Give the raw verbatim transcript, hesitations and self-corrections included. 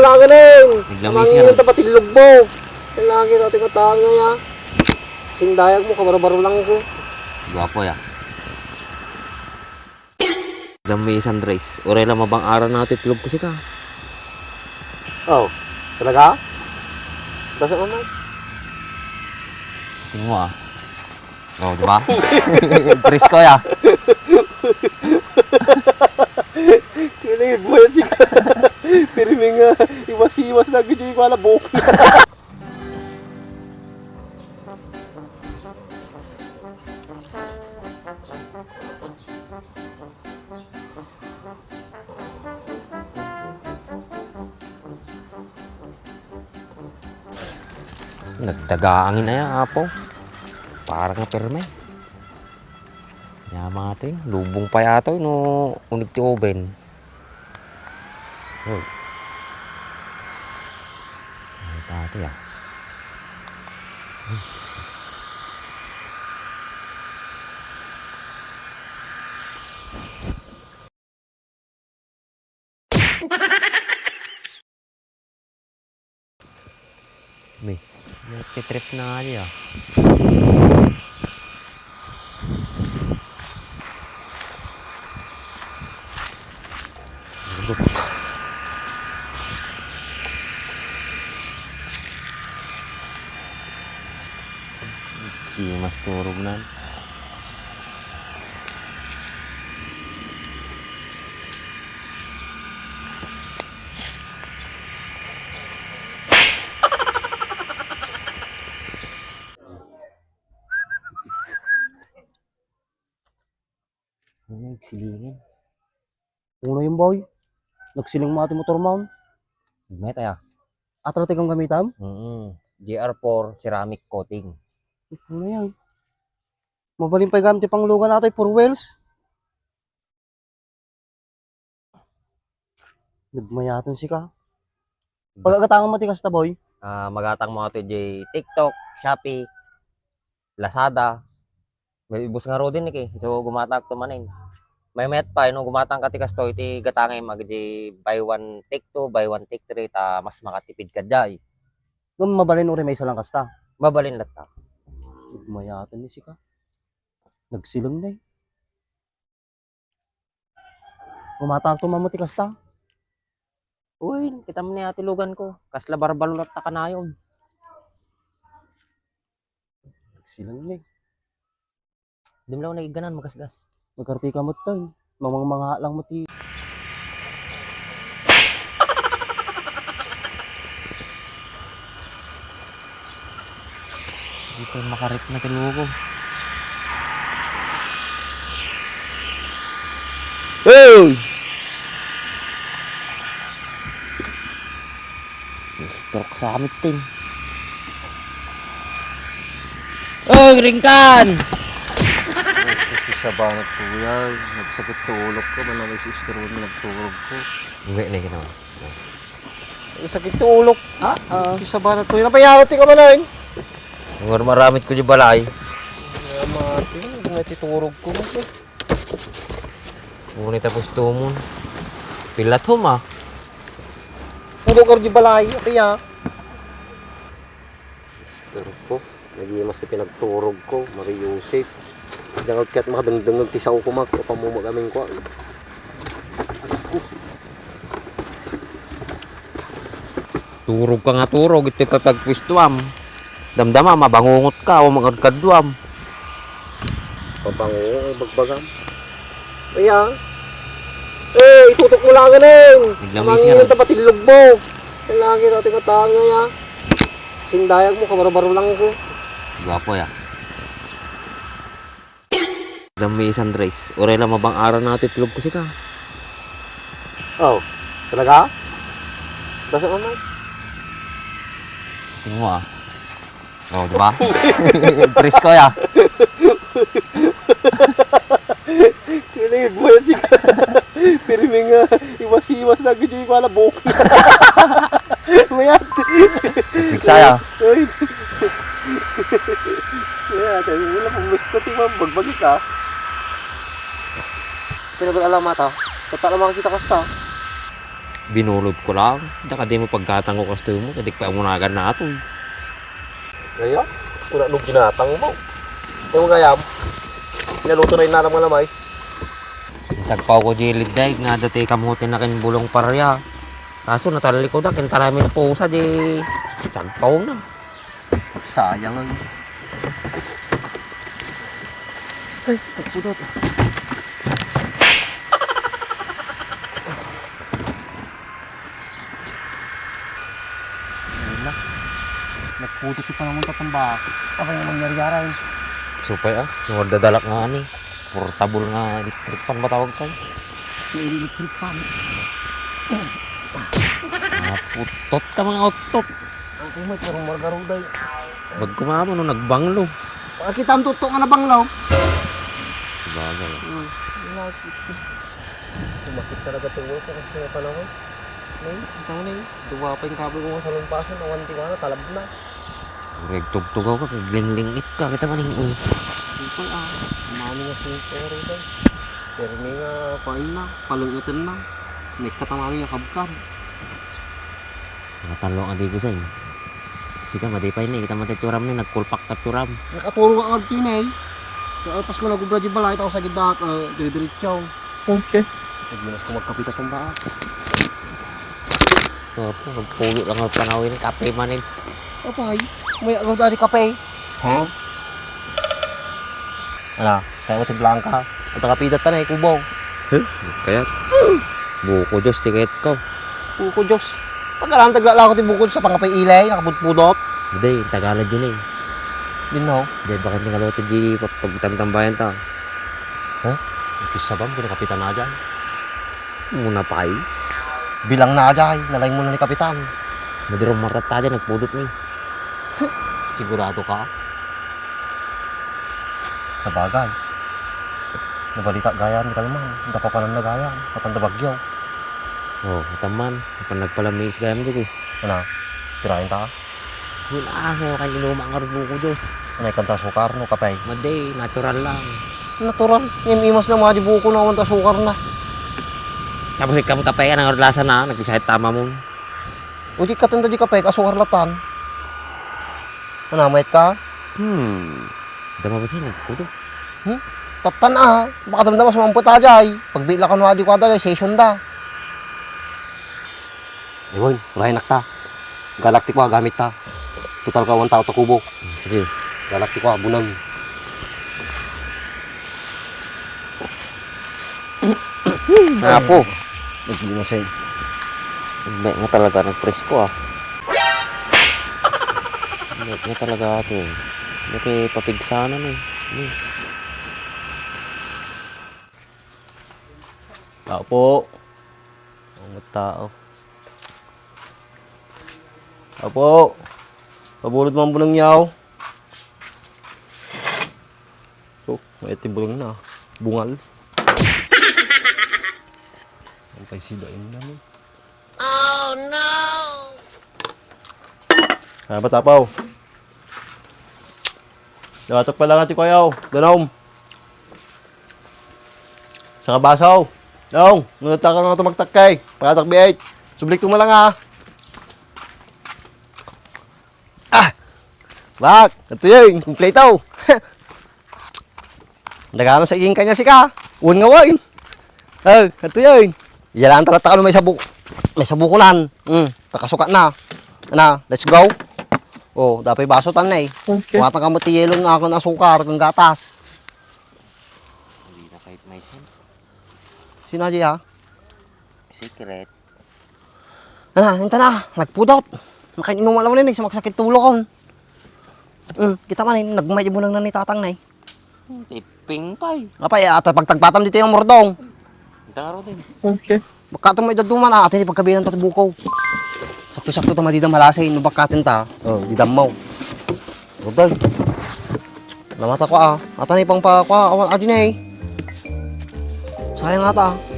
Tanganen! Naglamis nga, manginit no? Pati lubbo. Kailangan kita ti matangay, ah. Sindayag mo, kabaro-baro lang ko. Gwapo, ya. Dami Andres. Uray la mabang-aran na ti itlog ko sika. Oh, talaga? Basta naman. Testing mo, ah. Oh, di ba? Presko, ya. Kailangan mo yan, sika. Pirmi nga, iwas-iwas na, gidyo yung wala buhok. Nagtaga angin aya, apo. Parang nga pirme. Yamating, lubong pa yatoy no unig ti oven. Oh. Ay, pati, ah. May, nagtitrip na nga niya. Isdok. Di mas turog na. Ano yung silingan? Una yung boy. Nagsiling mo ati motor maun. Met aya. Atletic ang gamitam? Mm. G R four ceramic coating. Ano yan? Mabalin pa'y gamit ti panglugan atoy, four wheels. Nagmayaton sika. Bas- Pag-agatangan mo ti kasta, boy. Ah, magatang mo ato di TikTok, Shopee, Lazada. May ibus nga rodin ni ki. So, gumatang to manin. May met pa, no, gumatang ka ti kastoy, ti gatangay mag di buy one, take two, buy one, take three, ta mas makatipid ka jay. Ngem mabalin uri may isa lang kasta. Mabalin latta. Nagmayaton ni sika. Nagsiling na eh. Gumatang to man mo ti kasta. Uy, kita mo ni ati lugan ko. Kasla barbalo latta kanayon. Nagsiling na eh. Di mo lang naiganan, magasgas. Nagkarti ka mo tayo. Mamang mga lang mo ti. Dito makarit na ti luko. Hey! Stroke sa amit, Tin. Oh, ringkan! Kasi sa banat ko yan, nagsakit to ulok ko, manawis istorbo mo nagturog ko. Hindi, hindi, hindi. Nagsakit to ulok. Ah, ah. Kasi sa banat ko yan, napayawat ka man, eh. Ang maramit ko di balay. Ay, mati, nagtiturog ko. Uni tapos tumon. Pilat hom, ah. Puro ka di balay, kaya. Mister ko, nagimas ti pinagturog ko, Mario Joseph. Dangag ket makadengdengeg ti sao ko, mak, o pamumag amin ko. Turog ka nga turog, iti pagpagpuestuam. Damdama, mabangungot ka, o magkadkaduam. Pabango, bagbagam. Ayan. Eh, itutok mo lang, eh. Naglamis nga, no? Tapat ilog mo. Kailangan kita tingkatan nga, ya. Sindayag mo, kabaro-baro lang, eh. Gwapo, ya. Dami Andres. Uray la mabang-aran na ti itlog ko sika. Oh, talaga? Basta naman. Testing mo, ah. Oh, di ba? Presko, ya. Kailangan mo yan, sika. Pirmi nga, iwas-iwas na, gidyo yung wala buhok. Mayat. Bigsaya. Ay. Kaya, tayo mo lang, kung gusto, di ba, bagbagi ka. Pinagod alam mata. Tata lang makakita kasta. Binulod ko lang. Daka di mo paggatang ko kastoy mo, ta di ka pa umunagan na atoy. Kaya, kuna no ginatang mo. Kaya mo gayam, pinaluto na yung nanang mga lamais. Insagpaw ko jilid day, nga dati kamuti na kin bulong parya. Kaso natalli ko da, kin talamin pusa, di sagpaw na. Sayang ang. Ay, pagpudot. Ayun na. Nagpudot yung panahon tatang ba? Apa yung nangyari-yari? Supay ah, sumagdadalak nga ani. Portable nga electric fan matawag tayo. May electric fan. Ah, putot ka mga utot. Ang kumay, parang margaruday. Bagko nga mo, no, nagbanglo. Pakita ang tuto nga nabanglo. Bagay. Hmm. Sumakit talaga ito, ulo ko kasi nga panahon. Nay, ang tao na eh. Duwa pa yung kaboy ko nga sa lumpasan, awan di ka na, talab na. Uri, tugtugaw ka, kay linglingit ka, kita man yung, oh. Sipay ah. Mami nga sipay, Ruday. Pero may nga, pain na, palungatan na. May katamami nga kabkab. Mga talo nga di ko sa'yo. Sika, madipay na, kita matay turam na, nagkulpak ka turam. Nakaturo ka nga dito, eh. Kaya pas ko nagubra di balay, tapos sa gitna, uh, dire-diretso. Okay. Nagminas ko magkapita pang baka. Opo, nagpulo lang ang panawin, kape man eh. Apay, may agaw dati kape. Ha? Ala, kaya mo ti Blanca. At nakapidat ta na, ikubaw. Huh? Kaya? Buko Diyos, ti kayat ko. Buko Diyos. Pagkalam, taglalako ti buko sa pangkapay ilay, nakapudpudot. Hindi, Tagalog yun eh. Din no? Hindi, bakit nga lote di pag-, pagtamtambayan ta? Ha? Iti sabam, pinakapitan na dyan. Muna pay. Bilang na dyan, nalay mo na ni Kapitan. Madirom martat ta dyan, nagpudot ni. Sigurado ka? Sa bagay. Nabalita gayam, ikaw man. Ang kapapanan na gayam. Patanda bagyo. Oh, itaman. Pan nagpalamiis gayam dito eh. Ano? Tirahin ta? Yun, ah, kayo kayo inuma nga buko Diyos. Ano, ikanta sukar, no, kapay? Madi, natural lang. Natural. Yan, imas na mga di buko na, awan ta sukar na. Tapos ikaw kape, anong lasa na? Nagkisahit tama mo. O di katanda di kape, kasukar latan. Ano, mayat ka? Hmm. Dama ba sila? Kudo. Hmm? Tatan ah. Baka damdama sa mampet aja ay. Pagbila ka no adi ko ada ay, session da. Ayun, rahinak ta. Galak ti kua, gamit ta. Total ka, one tao ta kubo. Sige. Galak ti kua, bunang. Apo. Nagbimasay. May nga talaga, nagpresko ah. May nga talaga ito eh. Hindi kayo papigsanan eh. Ano eh? Tao po. Ang tao. Apo, pabulod man bunang yaw. Oh, may ati bunang na. Bungal. Ang kay sida yun na, no? Oh, no! Ah, bata pa, oh. Dawatok pa lang ati ko yaw. Danom. Sa kabasaw. Dong, ngunit ka nga tumagtak kay. Pagatak B eight. Sublik to mo lang, ha. Ah! Bak, ito yun. Kumpleto. Nagano sa iging kanya sika. Un nga wine. Oh, ito yun. Yalan talaga ano may sabuk. May sabukunan. Mm, takasukat na. Ana, let's go. Oh, dapat baso tan na eh. Okay. Kuha ka mo ti yelo nga akong asukar, kung gatas. Hindi na kahit may sen. Sino aja ya? Secret. Ana, inta na, nagpudot. Nakain inuman lang ni, sumaksakit tulo kon. Hmm, kita man eh, nagmay bunang na ni tatang na eh. Tiping pay. Apa eh, ata pagtagpatam dito yung murdong. Inta nga ro din. Okay. Baka itong may daduman, ah, atin ipagkabilan ta buko. Sakto-sakto ta madida malasay, no bakatin ta. Oh, di dammaw. Rodol. Namata ko ah. Ata na ipang pa ko ah. Awan, adi na eh. Sayang ata ah.